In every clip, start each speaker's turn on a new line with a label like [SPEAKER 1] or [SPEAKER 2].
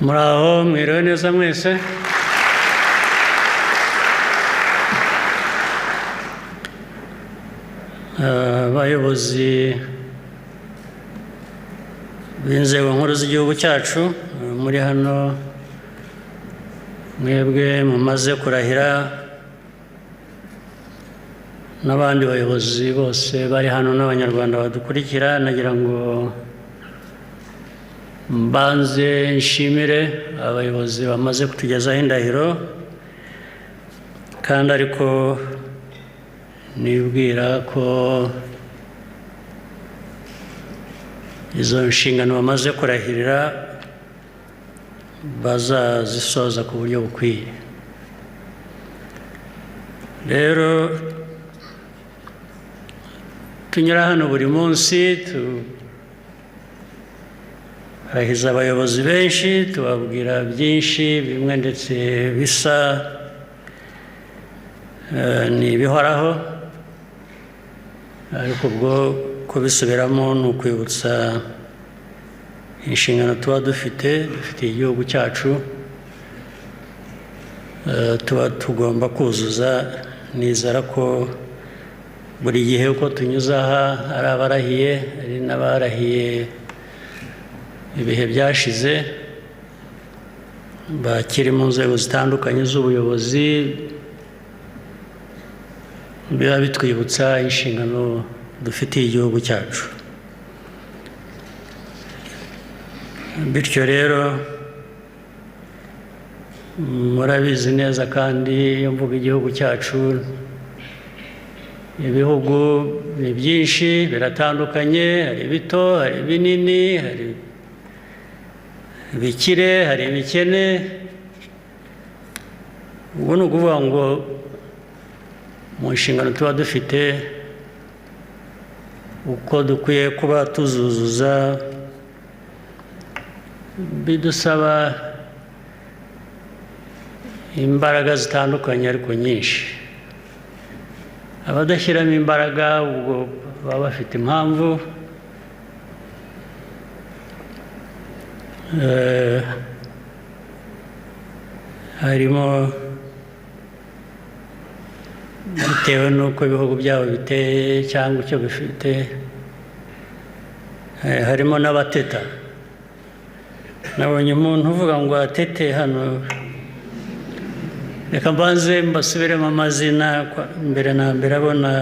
[SPEAKER 1] Muraho, mwiriwe neza mwese. Abayobozi b'inzego nkuru z'igihugu cyacu muri hano, mwebwe mumaze kurahira, n'abandi bayobozi bose bari hano n'Abanyarwanda badukurikira, nagira ngo mbanze nshimire abayobozi bamaze kutugezaho indahiro, kandi ariko nibwira ko izo nshingano bamaze kurahirira bazazisoza ku buryo bukwiye. Rero tunyura hano buri munsi turahiza abayobozi benshi, tubabwira byinshi, bimwe ndetse bisa ni ibihoraho, ariko ubwo kubisubiramo ni ukwibutsa inshingano tuba dufitiye igihugu cyacu, tuba tugomba kuzuza. Nizera ko buri gihe uko tunyuze aha, ari abarahiye, ari n'abarahiye ibihe byashize bakiri mu nzego zitandukanye z'ubuyobozi, biba bitwibutsa inshingano dufitiye igihugu cyacu. Bityo rero murabizi neza, kandi iyo mvuga igihugu cyacu, ibihugu ni byinshi, biratandukanye: hari ibito, hari ibinini, hari ibikire, hari ibikene. Ubwo ni ukuvuga ngo mu nshingano tuba dufite, uko dukwiye kuba tuzuzuza, bidusaba imbaraga zitandukanye ariko nyinshi. Abadashyiramo imbaraga ubwo baba bafite impamvu. Harimo bitewe n'uko ibihugu byabo biteye cyangwa icyo bifite. Harimo n'abateta. Nabonye umuntu uvuga ngo atete hano. Reka mbanze mbasubiremo amazina mbere na mbere abona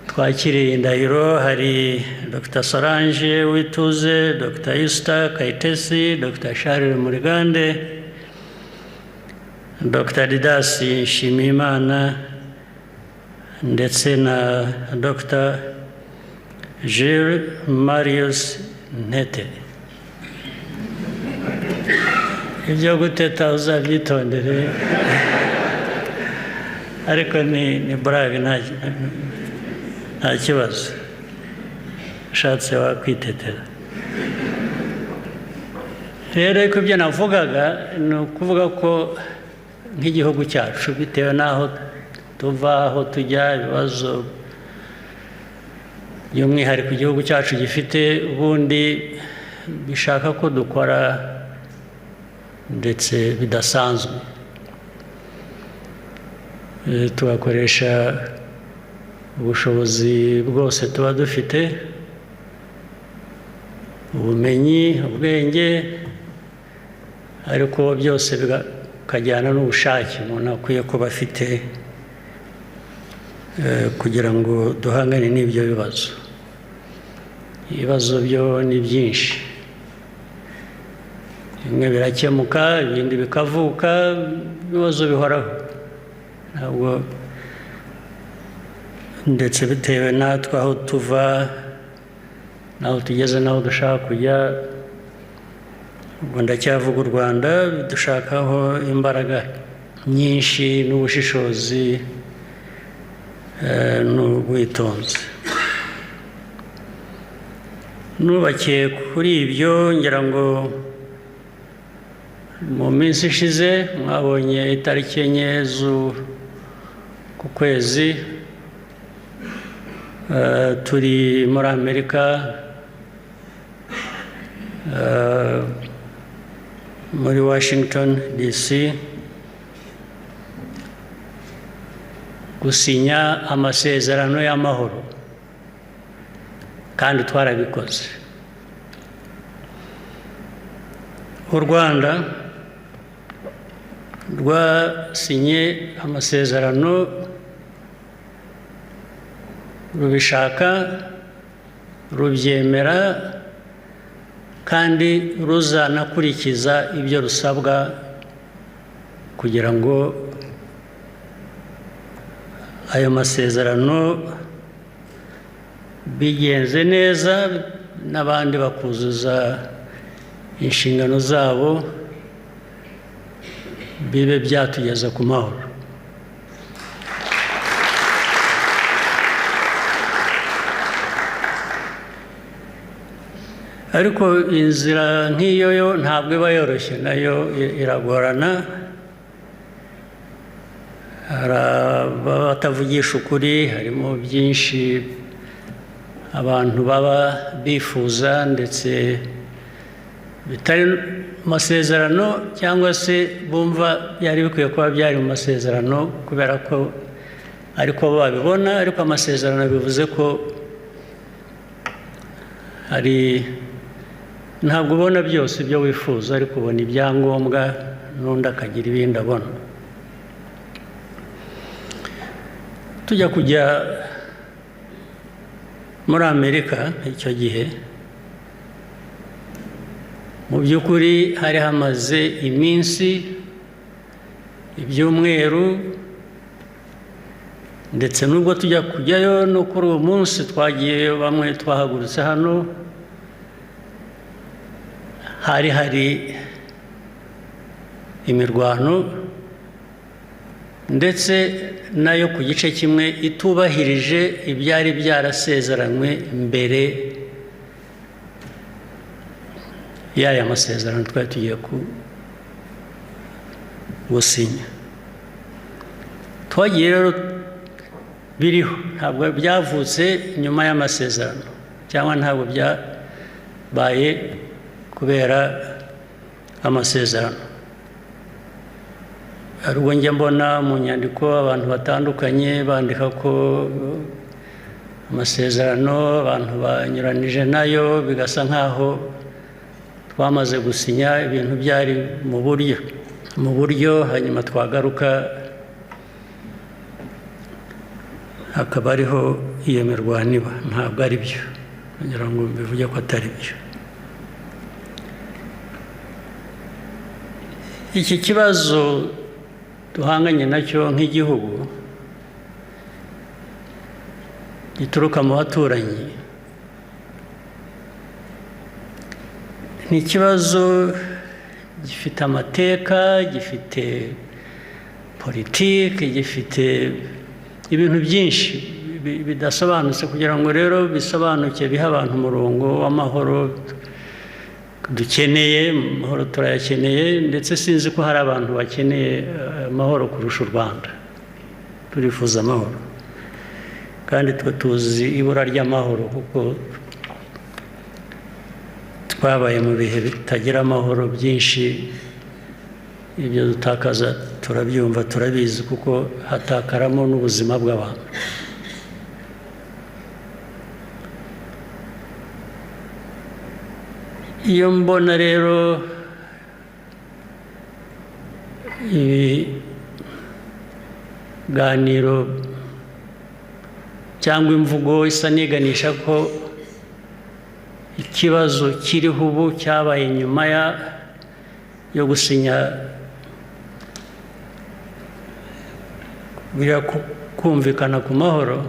[SPEAKER 1] twakiriye indahiro. Hari Dr Solange Uwituze, Dr Usta Kayitesi, Dr Charles Murigande, Dr Didas Nshimiyimana ndetse na Dr Jules Marius Ntete. Ibyo guteta uzabyitondere, ariko ni burage, nta kibazo, ushatse wakwitetera. Rero ariko ibyo navugaga ni ukuvuga ko nk'igihugu cyacu, bitewe n'aho tuva, aho tujya, ibibazo by'umwihariko igihugu cyacu gifite, ubundi bishaka ko dukora ndetse bidasanzwe, tugakoresha ubushobozi bwose tuba dufite, ubumenyi, ubwenge, ariko byose bikajyana n'ubushake umuntu akwiye kuba afite kugira ngo duhangane n'ibyo bibazo. Ibibazo byo ni byinshi, bimwe birakemuka, ibindi bikavuka. Ibibazo bihoraho, ntabwo ndetse bitewe natwe aho tuva n'aho tugeze n'aho dushaka kujya. Ubwo ndacyavuga u Rwanda, dushakaho imbaraga nyinshi n'ubushishozi n'ubwitonzi. Nubakiye kuri ibyo, ngira ngo mu minsi ishize mwabonye itariki 4 z'uku kwezi turi muri Amerika. Muri Washington DC gusinya amasezerano y'amahoro, kandi twarabikoze. U Rwanda rwasinye amasezerano rubishaka, rubyemera, kandi ruzanakurikiza ibyo rusabwa kugira ngo ayo masezerano bigenze neza, n'abandi bakuzuza inshingano zabo, bibe byatugeza ku mahoro. Ariko inzira nk'iyo yo ntabwo iba yoroshye, nayo iragorana. Hari abatavugisha ukuri, harimo byinshi abantu baba bifuza ndetse bitari mu masezerano, cyangwa se bumva byari bikwiye kuba byari mu masezerano kubera ko ariko babibona. Ariko amasezerano bivuze ko hari, ntabwo ubona byose ibyo wifuza, ariko ubona ibyangombwa n'undi akagira ibindi abona. Tujya kujya muri Amerika icyo gihe, mu by'ukuri hari hamaze iminsi, ibyumweru, ndetse n'ubwo tujya kujyayo no kuri uwo munsi twagiyeyo, bamwe twahagurutse hano, hari hari imirwano, ndetse nayo ku gice kimwe itubahirije ibyari byarasezeranywe mbere y'aya masezerano twari tugiye gusinya. Twagiye rero biriho, ntabwo byavutse nyuma y'amasezerano, cyangwa ntabwo byabaye kubera amasezerano. Hari ubwo njya mbona mu nyandiko abantu batandukanye bandika ko amasezerano abantu banyuranije nayo, bigasa nkaho twamaze gusinya ibintu byari mu buryo, hanyuma twagaruka hakaba ariho iyo mirwano iba. Ntabwo ari byo, kugira ngo mbivuge ko atari byo. Iki kibazo duhanganye nacyo nk'igihugu gituruka mu baturanyi ni ikibazo gifite amateka, gifite politiki, gifite ibintu byinshi bidasobanutse. Kugira ngo rero bisobanuke, bihe abantu umurongo w'amahoro dukeneye. Amahoro turayakeneye, ndetse sinzi ko hari abantu bakeneye amahoro kurusha u Rwanda. Turifuza amahoro, kandi twe tuzi ibura ry'amahoro kuko twabaye mu bihe bitagira amahoro byinshi. Ibyo dutakaza turabyumva, turabizi, kuko hatakaramo n'ubuzima bw'abantu. Iyo mbona rero ibiganiro cyangwa imvugo isa n'iganisha ko ikibazo kiriho ubu cyabaye nyuma yo gusinya, biriya kumvikana ku mahoro,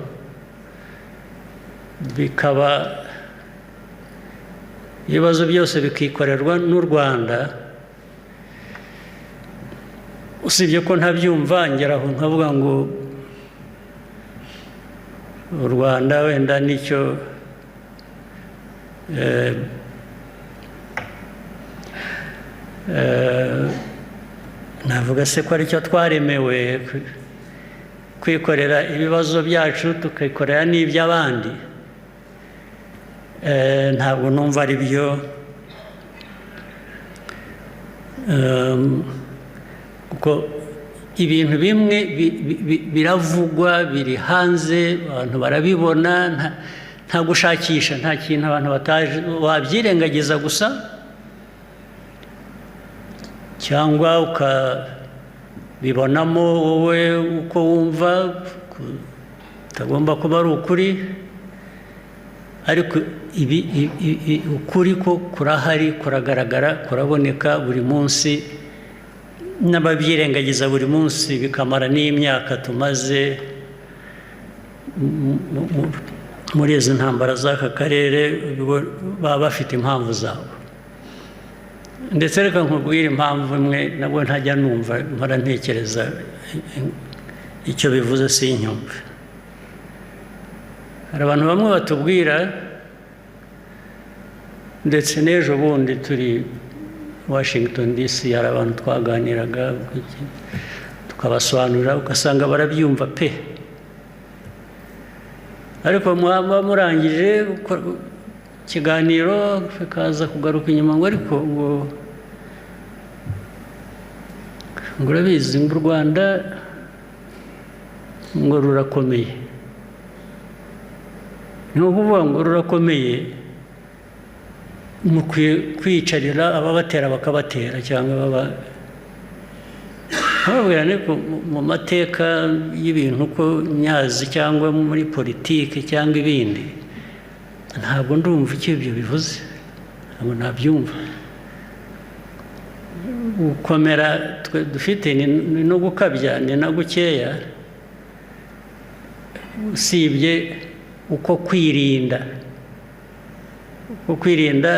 [SPEAKER 1] bikaba ibibazo byose bikikorerwa n'u Rwanda, usibye ko ntabyumva, ngeraho nkavuga ngo u Rwanda wenda nicyo navuga se ko aricyo twaremewe, kwikorera ibibazo byacu tukikorera n'iby'abandi. Ntabwo numva ari byo. Kuko ibintu bimwe biravugwa, biri hanze, abantu barabibona, nta gushakisha, nta kintu abantu bataje. Wabyirengagiza gusa cyangwa ukabibonamo wowe uko wumva utagomba kuba ari ukuri, ariko ibi ukuri ko kurahari, kuragaragara, kuraboneka buri munsi n'ababyirengagiza buri munsi, bikamara n'imyaka tumaze muri izi ntambara z'aka karere, baba bafite impamvu zabo. Ndetse reka nkubwire impamvu imwe nabwo ntajya numva, mpora ntekereza icyo bivuze sinyumve. Hari abantu bamwe batubwira, ndetse n'ejo bundi turi Washington DC hari abantu twaganiraga, tukabasobanurira, ugasanga barabyumva pe, ariko mwaba murangije ikiganiro bikaza kugaruka inyuma ngo ariko ngo urabizi, ngo u Rwanda ngo rurakomeye. Ni ukuvuga ngo rurakomeye, mukwiye kwicarira ababatera bakabatera cyangwa baba bababwira. Ariko mu mateka y'ibintu uko nyazi, cyangwa muri politiki cyangwa ibindi, ntabwo ndumva icyo ibyo bivuze, ntabwo nabyumva. Gukomera twe dufite ni no gukabya, ni na gukeya, usibye uko kwirinda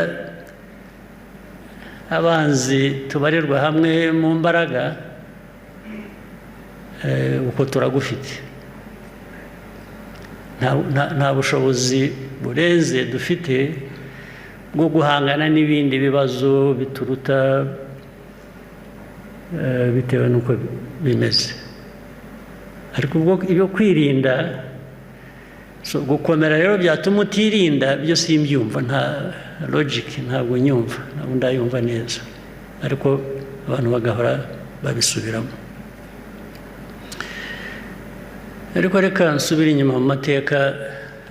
[SPEAKER 1] abanzi tubarirwa hamwe mu mbaraga. Uko turagufite, nta bushobozi burenze dufite bwo guhangana n'ibindi bibazo bituruta bitewe n'uko bimeze. Ariko ubwo ibyo kwirinda, so gukomera rero byatuma utirinda, byo simbyumva, nta logic, ntabwo nyumva, ntabwo ndayumva neza, ariko abantu bagahora babisubiramo. Ariko reka nsubire inyuma mu mateka,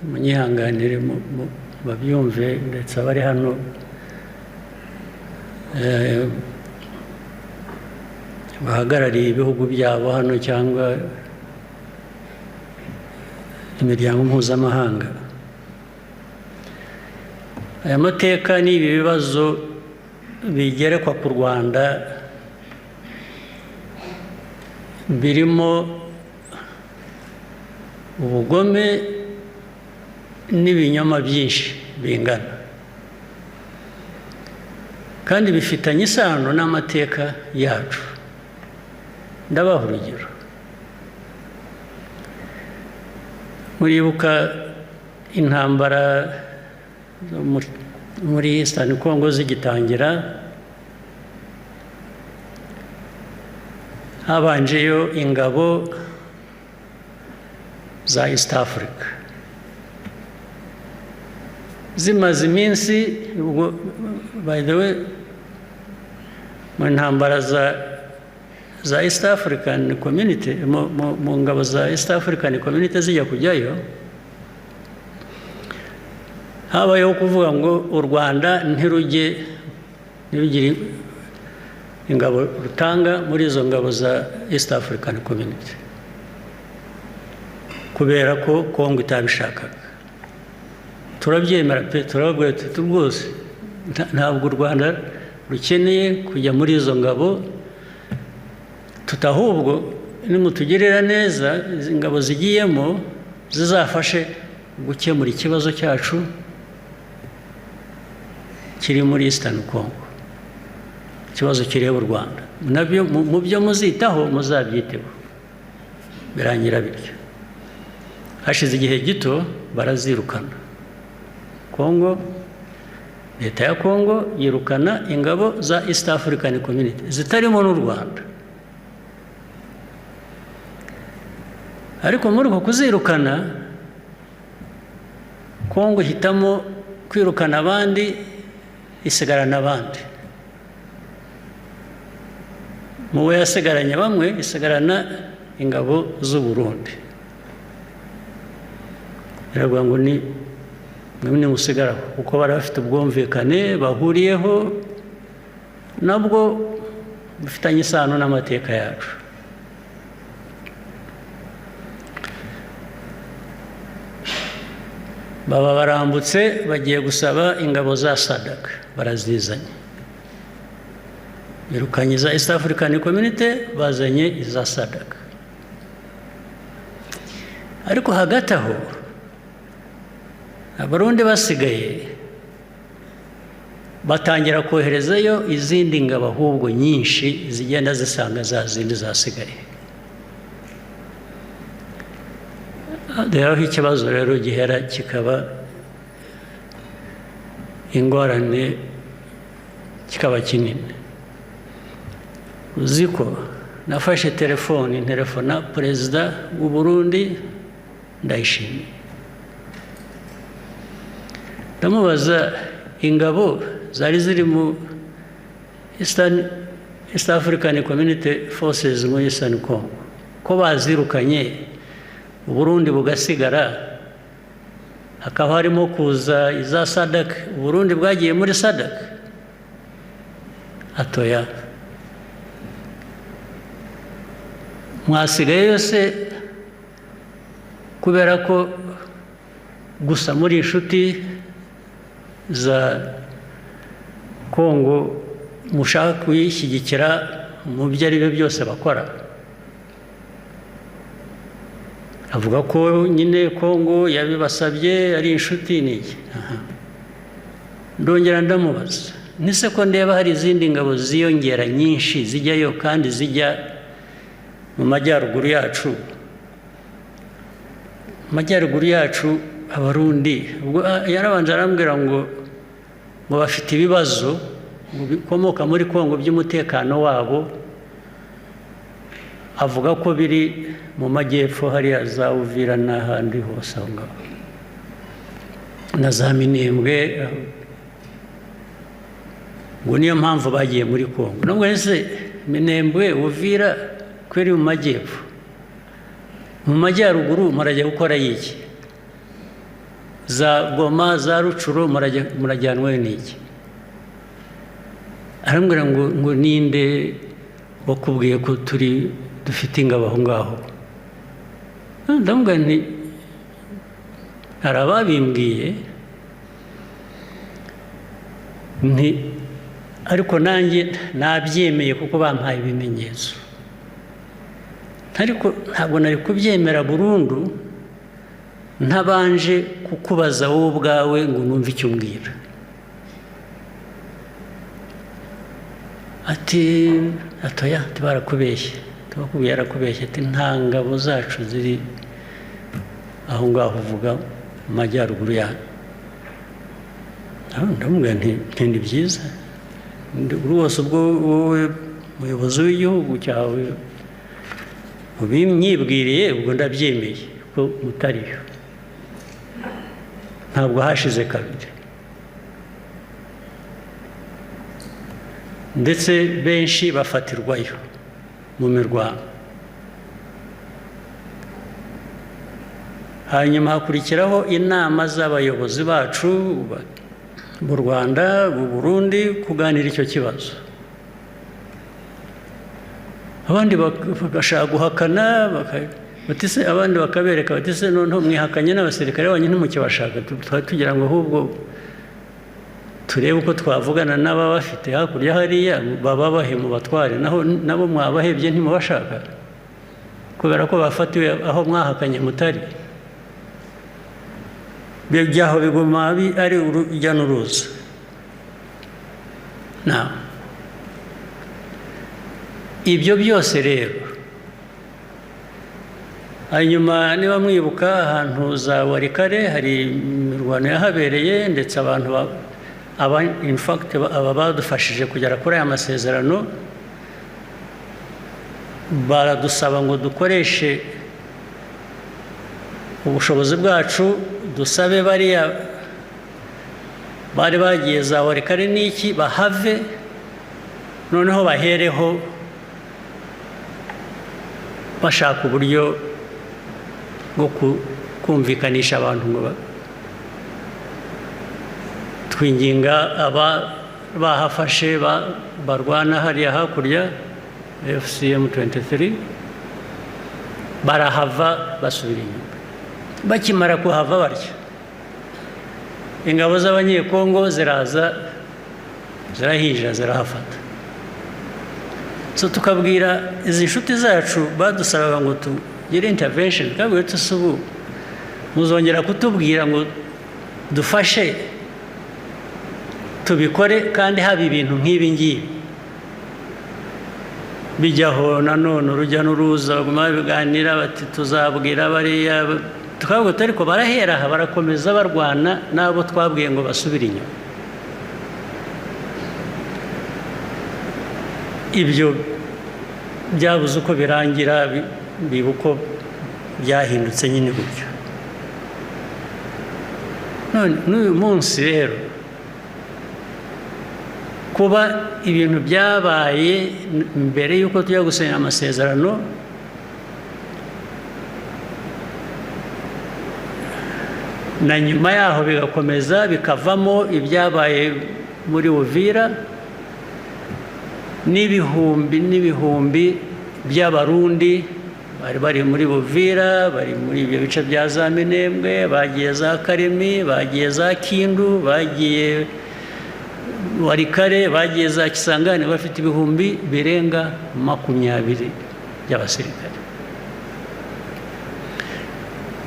[SPEAKER 1] munyihanganire, babyumve, ndetse abari hano bahagarariye ibihugu byabo hano cyangwa imiryango mpuzamahanga. Aya mateka n'ibi bibazo bigerekwa ku Rwanda birimo ubugome n'ibinyoma byinshi bingana, kandi bifitanye isano n'amateka yacu. Ndabaha urugero. Muribuka intambara zo muri Eastern Congo zigitangira, habanjeyo ingabo za East Africa. Zimaze iminsi, ubwo by the way mu ntambara za East African Community, mu ngabo za East African Community zijya kujyayo, habayeho kuvuga ngo u Rwanda ntirugire ingabo rutanga muri izo ngabo za East African Community, kubera ko Kongo itabishakaga. Turabyemera pe, turababwira tuti rwose ntabwo u Rwanda rukeneye kujya muri izo ngabo, tutahubwo nimutugirira neza izi ngabo zigiyemo zizafashe gukemura ikibazo cyacu kiri muri Eastern Congo, ikibazo kireba u Rwanda, nabyo mu byo muzitaho muzabyiteho. Birangira bityo. Hashize igihe gito barazirukana. Kongo, leta ya Kongo yirukana ingabo za East African Community zitarimo n'u Rwanda. Ariko muri uko kuzirukana, Kongo ihitamo kwirukana abandi, isigarana abandi. Mu bo yasigaranye bamwe, isigarana ingabo z'u Burundi, iravuga ngo ni mwe nimusigaraho, kuko bari bafite ubwumvikane bahuriyeho, nabwo bufitanye isano n'amateka yacu. Baba barambutse, bagiye gusaba ingabo za SADC, barazizanye. Birukanye iza East African Community, bazanye iza SADC. Ariko hagati aho, Abarundi basigaye batangira koherezayo izindi ngabo ahubwo nyinshi, zigenda zisanga za zindi zasigaye. Rero aho ikibazo rero gihera kikaba ingorane, kikaba kinini, uzi ko nafashe telefoni, ntelefona perezida w'u Burundi Ndayishimiye, ndamubaza ingabo zari ziri mu East African Community Forces muri Eastern Congo, ko bazirukanye, Uburundi bugasigara, hakaba harimo kuza iza SADC, Uburundi bwagiye muri SADC? Atoya. Mwasigaye yose kubera ko gusa muri inshuti za Kongo, mushaka kuyishyigikira mu byo ari byo byose bakora. Avuga ko nyine Kongo yabibasabye, ari inshuti n'iki. Ndongera ndamubaza nise ko ndeba hari izindi ngabo ziyongera nyinshi zijyayo, kandi zijya mu majyaruguru yacu, amajyaruguru yacu Abarundi. Ubwo yarabanje arambwira ngo bafite ibibazo ngo bikomoka muri Kongo by'umutekano wabo, avuga ko biri mu majyepfo hariya za Uvira n'ahandi hose aho ngaho na za Minembwe, ngo niyo mpamvu bagiye muri Kongo. Nubwo ese Minembwe, Uvira ko iri mu majyepfo, mu majyaruguru murajya gukora iki? Za Goma, za Rutshuru, murajyanwe n'iki? Arambwira ngo ninde wakubwiye ko turi dufite ingabo aho ngaho? Ndamubwira nti hari ababimbwiye, nti ariko nanjye nabyemeye kuko bampaye ibimenyetso, ariko ntabwo nari kubyemera burundu ntabanje kukubaza wowe ubwawe ngo numve icyo umbwira. Ati atoya, ati barakubeshye, tubakubwiye yarakubeshye, ati nta ngabo zacu ziri aho ngaho uvuga mu majyaruguru yanyu. Ndamubwira nti ni byiza rwose, ubwo wowe muyobozi w'igihugu cyawe ubinyibwiriye, ubwo ndabyemeye ko mutariyo. Ntabwo hashize kabiri, ndetse benshi bafatirwayo mu mirwano. Hanyuma hakurikiraho inama z'abayobozi bacu mu Rwanda, mu Burundi, kuganira icyo kibazo. Abandi bagashaka guhakana, bati se, abandi bakabereka bati se noneho mwihakanye n'abasirikare banyu ntimukibashaka, twari tugira ngo ahubwo turebe uko twavugana n'ababafite hakurya hariya, baba bahe mu batware, naho nabo mwabahebye ntimubashaka kubera ko bafatiwe aho mwahakanye mutari. Byaho biguma ari urujya n'uruza. Ibyo byose rero, hanyuma niba mwibuka ahantu za Walikale hari imirwano yahabereye, ndetse abantu aba in fact aba badufashije kugera kuri aya masezerano baradusaba ngo dukoreshe ubushobozi bwacu, dusabe bariya bari bagiye za Walikale n'iki bahave, noneho bahereho Bashaka uburyo bwo kumvikanisha abantu ngo twinginga aba bahafashe barwana hariya hakurya, AFC M23, barahava basubira inyuma. Bakimara kuhava batya, ingabo z'Abanyekongo ziraza, zirahinjira, zirahafata. So tukabwira izi nshuti zacu badusabaga ngo tugire intervention, tukabwira tuti: "Ubu muzongera kutubwira ngo dufashe tubikore kandi haba ibintu nk'ibi ngibi bijyaho?" Nanone urujya n'uruza, baguma babiganira bati: "Tuzabwira bariya." Tukavuga tuti: "Ariko barahera aha, barakomeza barwana n'abo twabwiye ngo basubire inyuma." Ibyo byabuze uko birangira, biba uko byahindutse nyine gutyo. None n'uyu munsi rero, kuba ibintu byabaye mbere y'uko tujya gusinya amasezerano na nyuma yaho bigakomeza bikavamo ibyabaye muri Uvira, n'ibihumbi n'ibihumbi by'Abarundi bari bari muri Buvira, bari muri ibyo bice bya za Minembwe, bagiye za Karemi, bagiye za Kindu, bagiye Walikale, bagiye za Kisangani, bafite ibihumbi birenga 20 by'abasirikare.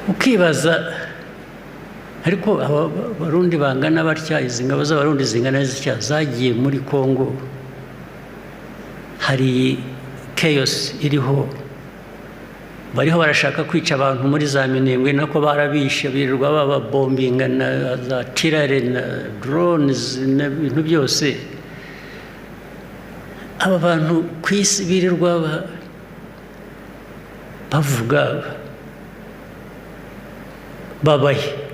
[SPEAKER 1] Ukibaza: ariko aba Barundi bangana batya, izi ngabo z'Abarundi zingana zitya zagiye muri Kongo, hari chaos iriho, bariho barashaka kwica abantu muri za Minembwe, nako barabishe, birirwa bababombinga na za artillery na drones n'ibintu byose. Aba bantu ku isi birirwa bavuga babahe?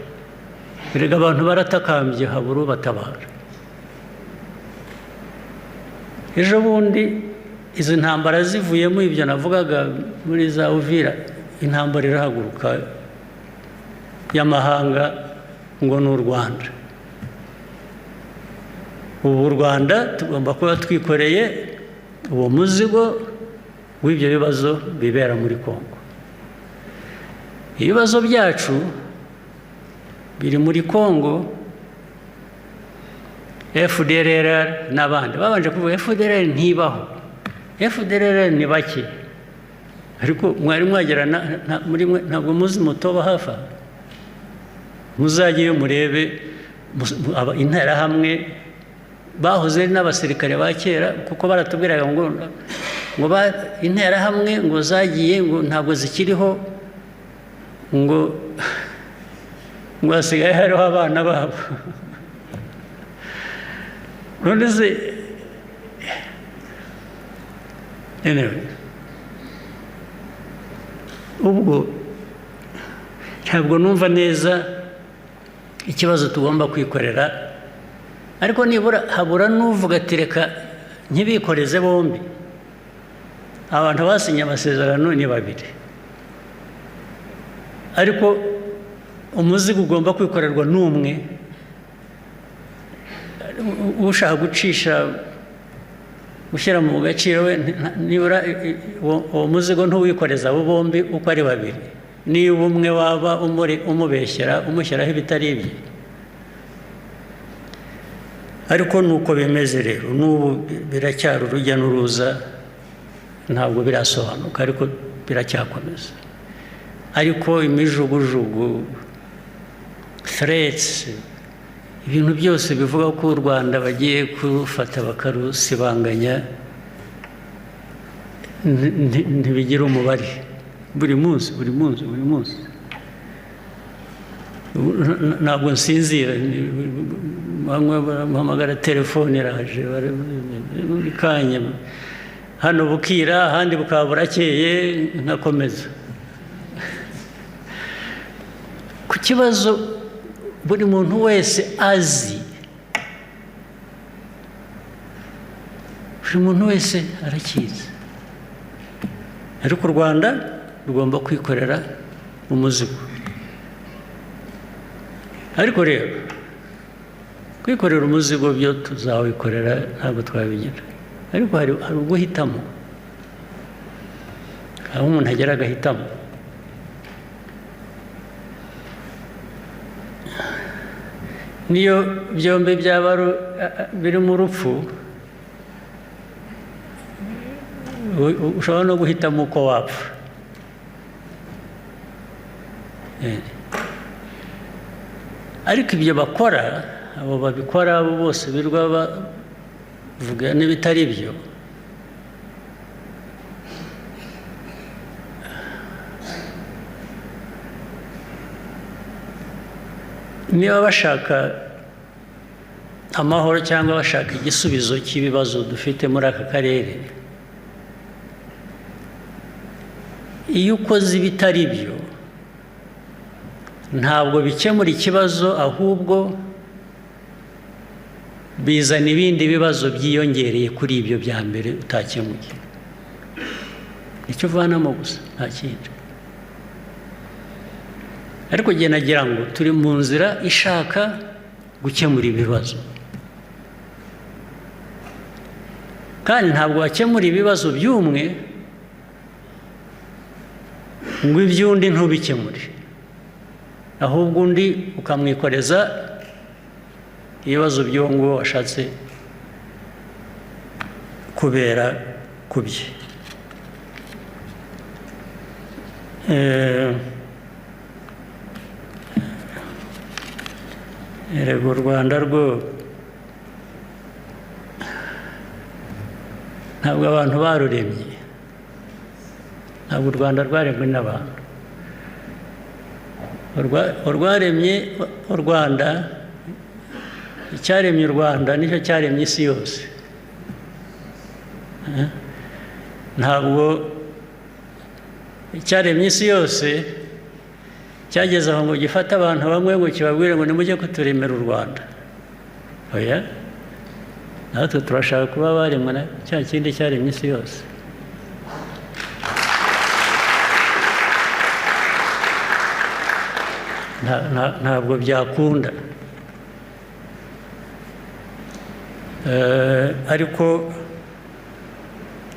[SPEAKER 1] Erega abantu baratakambye, habura ubatabara. Ejo bundi izi ntambara zivuyemo, ibyo navugaga muri za Uvira, intambara irahaguruka y'amahanga ngo ni u Rwanda. Ubu u Rwanda tugomba kuba twikoreye uwo muzigo w'ibyo bibazo bibera muri Kongo. Ibibazo byacu biri muri Kongo, FDLR n'abandi. Babanje kuvuga FDLR ntibaho, FDLR ni bake, ariko mwari mwagera muri mwe ntabwo muzi mutoba hafi aha. Muzajyeyo murebe Interahamwe bahoze ari n'abasirikare ba kera, kuko baratubwiraga ngo Interahamwe ngo zagiye, ngo ntabwo zikiriho, ngo hasigaye hariho abana babo. None se, anyway, ubwo ntabwo numva neza ikibazo tugomba kwikorera, ariko nibura habura n'uvuga ati: "Reka ntibikoreze bombi." Abantu basinye amasezerano ni babiri, ariko umuzigo ugomba kwikorerwa n'umwe. Ushaka gucisha, gushyira mu gaciro we, nibura uwo muzigo ntuwikoreza abo bombi uko ari babiri, niba umwe waba umubeshyera, umushyiraho ibitari ibye. Ariko nuko bimeze rero, n'ubu biracyari urujya n'uruza, ntabwo birasobanuka, ariko biracyakomeza. Ariko imijugujugu, threats, ibintu byose bivuga ko u Rwanda bagiye kurufata bakarusibanganya ntibigira umubare. Buri munsi, buri munsi, buri munsi ntabwo nsinzira. Bamwe baramuhamagara, telefone iraje buri kanya. Hano bukira, ahandi bukaba burakeye, nkakomeza ku kibazo buri muntu wese azi, buri muntu wese arakizi. Ariko u Rwanda rugomba kwikorera umuzigo. Ariko rero kwikorera umuzigo byo tuzawikorera, ntabwo twabigira. Ariko hari uguhitamo, aho umuntu agera agahitamo. Niyo byombi byaba birimo urupfu, ushobora no guhitamo uko wapfa. Ariko ibyo bakora, abo babikora, abo bose birirwa bavuga n'ibitari byo, niba bashaka amahoro cyangwa bashaka igisubizo cy'ibibazo dufite muri aka karere, iyo ukoze ibitari byo ntabwo bikemura ikibazo, ahubwo bizana ibindi bibazo byiyongereye kuri ibyo bya mbere utakemuye. Icyo uvanamo gusa, nta kindi. Ariko njye nagira ngo turi mu nzira ishaka gukemura ibibazo, kandi ntabwo wakemura ibibazo by'umwe ngo iby'undi ntubikemure, ahubwo undi ukamwikoreza ibibazo by'uwo nguwo washatse kubera ku bye. Erega u Rwanda rwo ntabwo abantu baruremye, ntabwo u Rwanda rwaremwe n'abantu. Urwaremye u Rwanda, icyaremye u Rwanda nicyo cyaremye isi yose. Ntabwo icyaremye isi yose cyageze aho ngo gifate abantu bamwe ngo kibabwire ngo nimujye kuturemera u Rwanda. Oya, natwe turashaka kuba baremwe na cya kindi cyaremye isi yose. Ntabwo byakunda. Ariko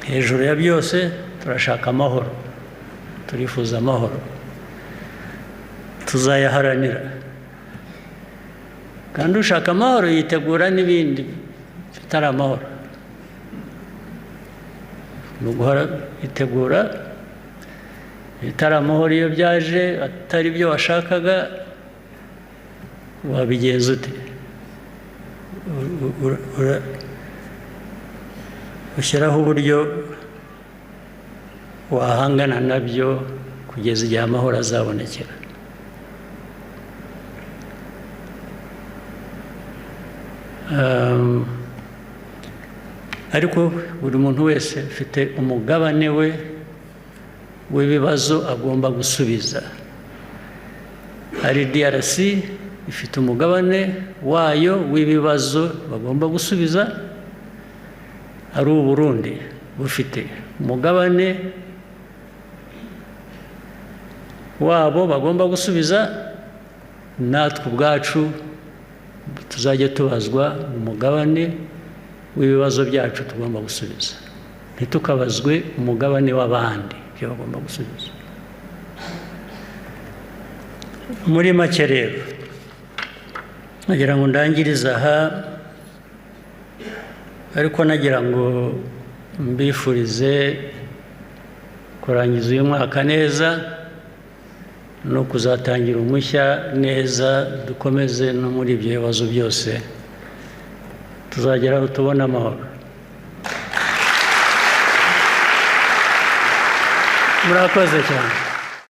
[SPEAKER 1] hejuru ya byose turashaka amahoro, turifuza amahoro, tuzayaharanira. Kandi ushaka amahoro yitegura n'ibindi bitari amahoro. Ni uguhora yitegura ibitari amahoro. Iyo byaje atari byo washakaga, wabigenza ute? Ushyiraho uburyo wahangana nabyo kugeza igihe amahoro azabonekera. Ariko buri muntu wese afite umugabane we w'ibibazo agomba gusubiza. Hari DRC ifite umugabane wayo w'ibibazo bagomba gusubiza, ari u Burundi bufite umugabane wabo bagomba gusubiza, natwe ubwacu tuzajya tubazwa umugabane w'ibibazo byacu tugomba gusubiza, ntitukabazwe umugabane w'abandi ibyo bagomba gusubiza. Muri make rero nagira ngo ndangirize aha, ariko nagira ngo mbifurize kurangiza uyu mwaka neza no kuzatangira umushya neza, dukomeze no muri ibyo bibazo byose tuzageraho tubona amahoro. Murakoze cyane.